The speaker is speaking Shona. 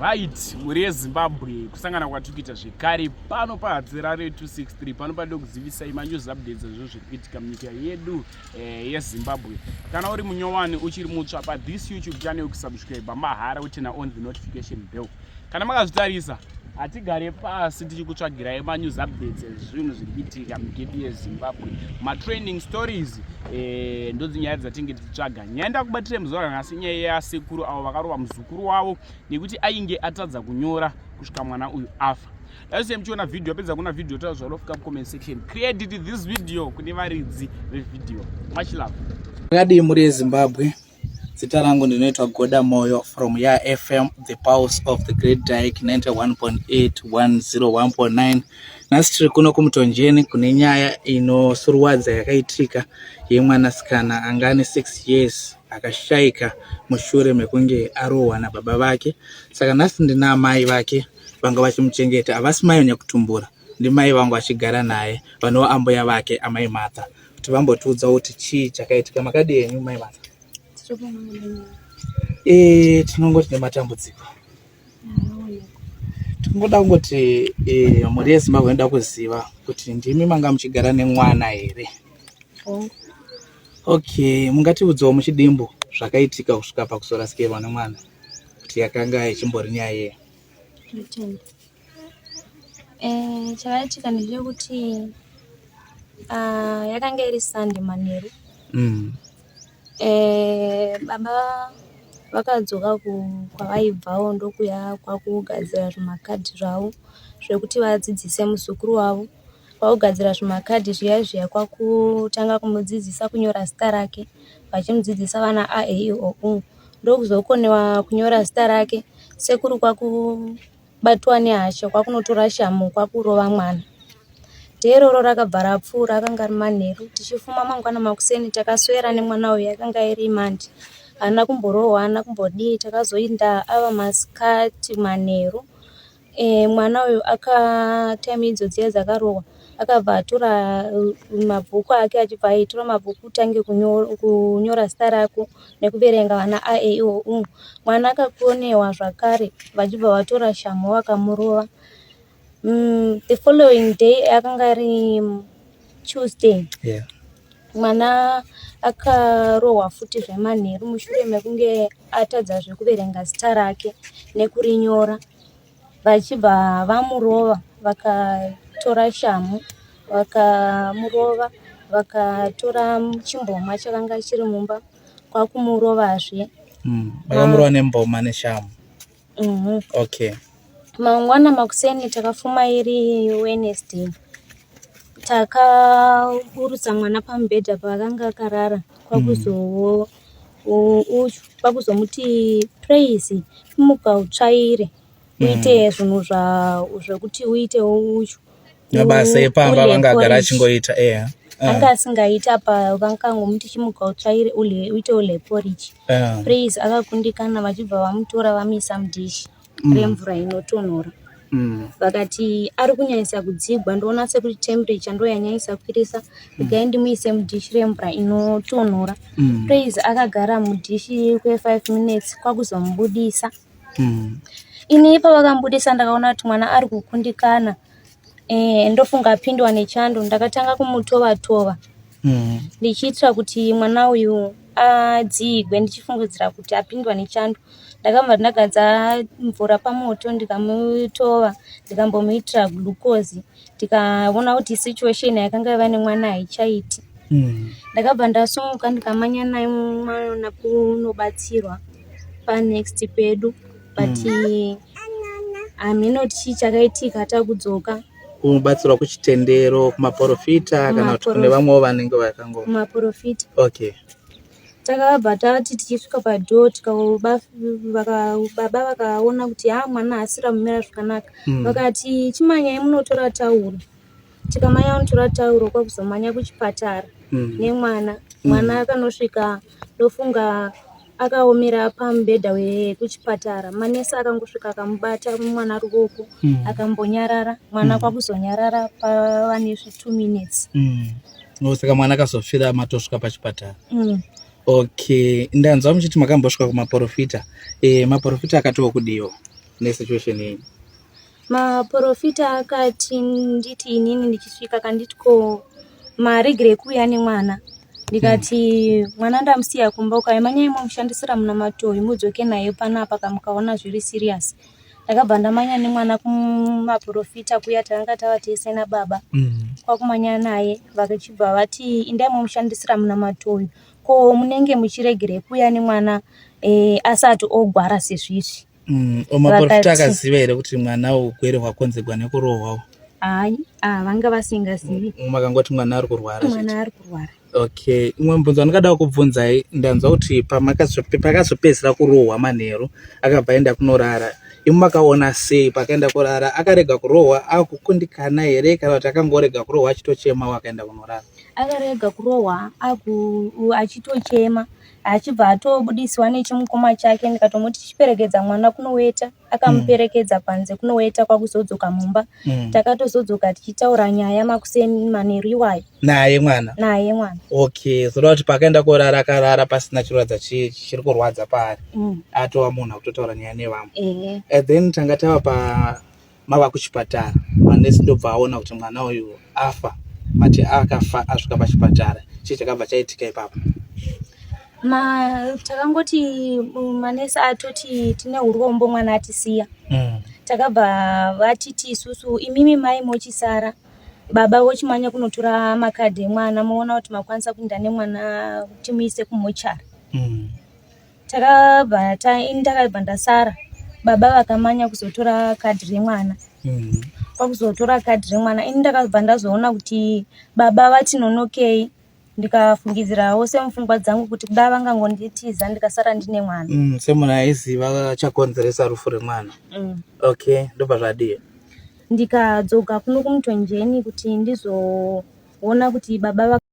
Right, mhuri yeZimbabwe, kusangana kwatiri kuita zvekare pano paHadzirare 263 pano padida kuzivisai manews updates ezvinhu zviri kuitika munyika yedu eh, yeZimbabwe. Kana uri munyowani uchiri mutsva pa this YouTube channel kusubscribe mahara utina on the notification bell. Kana makazvitarisa hatigare pasi tichikutsvagirai manews updates ezvinhu zviri kuitika munyika yedu yeZimbabwe, matraining stories eh, ndodzinyaya dzatinge tichitsvaga. Nyaya ndakubatire muzuva ranhasi nyaya yasekuru avo vakarova muzukuru wavo nekuti ainge atadza kunyora kusvika mwana uyu afa. Dai muchiona video, apedza kuona video taura zvaunofika mucomment section. Credit this video kune varidzi vevideo. Much love. Makadii mhuri yeZimbabwe? Zita rangu ndinoitwa Goda Moyo from Ya FM, the pulse of the Great Dyke 91.8 101.9. Nhasi tiri kuno kuMutonjeni kune nyaya inosuruwadza yakaitika yemwanasikana anga ane 6 years akashaika mushure mekunge arohwa nababa vake. Saka nhasi ndina amai vake vanga vachimuchengeta, havasi mai nyakutumbura, ndimai vangu vachigara naye vanova ambuya vake amai Martha, kuti vambotiudza kuti chii chakaitika. Makadii henyu mai Martha? Eh, tinongoti nematambudziko tingoda kungoti eh, mhuri yeZimbabwe inoda kuziva kuti ndimi manga muchigara nemwana here? Okay, mungatiudzawo muchidimbu zvakaitika kusvika pakuzorasikirwa nemwana, kuti yakanga ichimbori nyaya yei? Eh, chakaitika ndechekuti ah, yakanga iri Sunday manheru. Eh, baba vakadzoka kwavaibvawo ndokuya kwakugadzira zvimakadhi zvavo zvekuti vadzidzise muzukuru wavo. Kwakugadzira zvimakadhi zviya zviya kwakutanga kumudzidzisa kunyora zita rake, vachimudzidzisa vana a e i o u. Ndokuzokonewa kunyora zita rake, sekuru kwakubatwa nehasha kwakunotora shamhu kwakurova mwana. Day iroro rakabva rapfuura akanga ari manheru. Tichifuma mangwana makuseni takaswera nemwana uyu yakanga iri Monday. Haana kumborohwa haana kumbodii takazoenda ava masikati manheru. E, mwana uyu akatime idzo dziya dzakarohwa akabva atora mabhuku ake achibva aitora mabhuku utange kunyora zita rako nekuverenga vana a e i o u. Mwana akakonewa zvakare vachibva vatora shamhu vakamurova. The following day akanga ari Tuesday. Mwana akarohwa futi zvemanheru mushure mekunge atadzazve kuverenga zita rake nekurinyora. Vachibva vamurova vakatora shamhu vakamurova vakatora chimboma chakanga chiri mumba kwakumurovazve. Vakamurova nemboma neshamhu. Okay. Mangwana makuseni takafuma iri Wednesday. Takaburutsa mwana pamubhedha paakanga akarara kwakuzowo kwakuzomuti Praise muka utsvaire uite zvinhu zvekuti uite uchu Mabasa epamba udye vanga agara porridge. achingoita eya. Anga asingaiti apa vakangomuti chimuka utsvaire uite udye porridge. Praise akakundikana vachibva vamutora vamuisa mudhishi remvura inotonhora. Vakati ari kunyanyisa kudzigwa ndoona sekuti temperature ndo yanyanyisa kukwirisa regai ndimuise mudhishi remvura inotonhora. Praise akagara mudhishi kwe 5 minutes kwakuzomubudisa. Ini pavakamubudisa ndakaona kuti mwana ari kukundikana. Ndofunga apindwa nechando ndakatanga kumutova tova ndichiitira kuti mwana uyu adzigwe ndichifungidzira kuti apindwa nechando. Ndakabva ndagadza mvura pamoto ndikamutova ndikambomuitira glucose tikaona kuti situation yakanga yava nemwana haichaiti. Ndakabva ndasumuka ndikamanya naye mwana kunobatsirwa panext pedu but hameno kuti chii chakaitika takudzoka. Kubatsirwa kuchitendero, kumaporofita kana kuti kune vamwewo vanenge vakango. Kumaporofita. Okay. Takabva tati tichisvika padhoo baba vakaona kuti haa mwana haasiri kumira zvakanaka. Vakati chimanyai munotora tauro. Tikamanya kunotora tauro kwakuzomanya kuchipatara nemwana. Mwana akanosvika ndofunga akaomera pamubhedha wekuchipatara. Manesi akangosvika akamubata mwana ruoko akambonyarara. Mwana kwakuzonyarara pava nezvi 2 minutes. Saka mwana akazofira matosvika pachipatara. Okay, ndanzwa muchiti makambosvika kumaporofita. Maporofita akatiwo kudiwo. Nesituation yenyu? Maporofita akati nditi inini ndichisvika kanditi ko maregere kuuya nemwana ndikati mwana ndamusiya kumba ukaimanya imomushandisira munamatoyi mudzoke naye panapa kamukaona zviri serious. Ndakabva ndamanya nemwana kumaporofita kuya takanga tava tese nababa kwakumanya naye vachibva vati indai momushandisira munamato uyu ko munenge muchiregerei kuuya nemwana e, asati ogwara sezvizvi. Maporofita akaziva here kuti mwana ugwere hwakonzegwa nekurohwa? Hayi, ah, vanga vasingazivi. Makangoti mwana ari kurwara. Mwana ari kurwara. Okay, umwe mubvunzo wandingada kukubvunzai, ndanzwa kuti pakazopedzisira kurohwa manheru akabva aenda kunorara. Imi makaona sei pakaenda kurara? Akarega kurohwa akukundikana here kana kuti akangorega kurohwa achitochema akaenda kunorara? Akarega kurohwa achitochema achibva atobudisiwa nechimukoma chake ndikatomuti chiperekedza mwana kunoweta akamuperekedza panze kunoweta kwakuzodzoka mumba. Takatozodzoka tichitaura nyaya makuseni manheru iwayo. Naye mwana? Naye mwana. Okay, zvoreva kuti paakaenda korara akarara pasina chiroradza chiri kurwadza paari. Atova munhu akutotaura nyaya nevamwe. And then tanga tava pa mava kuchipatara, manesi ndobva aona kuti mwana uyu afa. Mati akafa asvika pachipatara, chii chakabva chaitika ipapo? Takangoti manesi atoti tine urombo mwana atisiya. Takabva vatiti isusu imimi mai mochisara baba vochimanya kunotora makadhi emwana moona kuti makwanisa kuenda nemwana kuti muise kumochari. Takabva ini ndakabva ndasara baba vakamanya kuzotora kadhi remwana. Kwakuzotora kadhi remwana ini ndakabva ndazoona kuti baba vati nonokei ndikafungidzirawo semupfungwa dzangu kuti kuda vangangonditiza ndikasara ndine mwana. Semunhu aiziva chakonzeresa rufu rwemwana. Okay, ndobva zvadii? Ndikadzoka kuno kuMutonjeni kuti ndizoona kuti baba.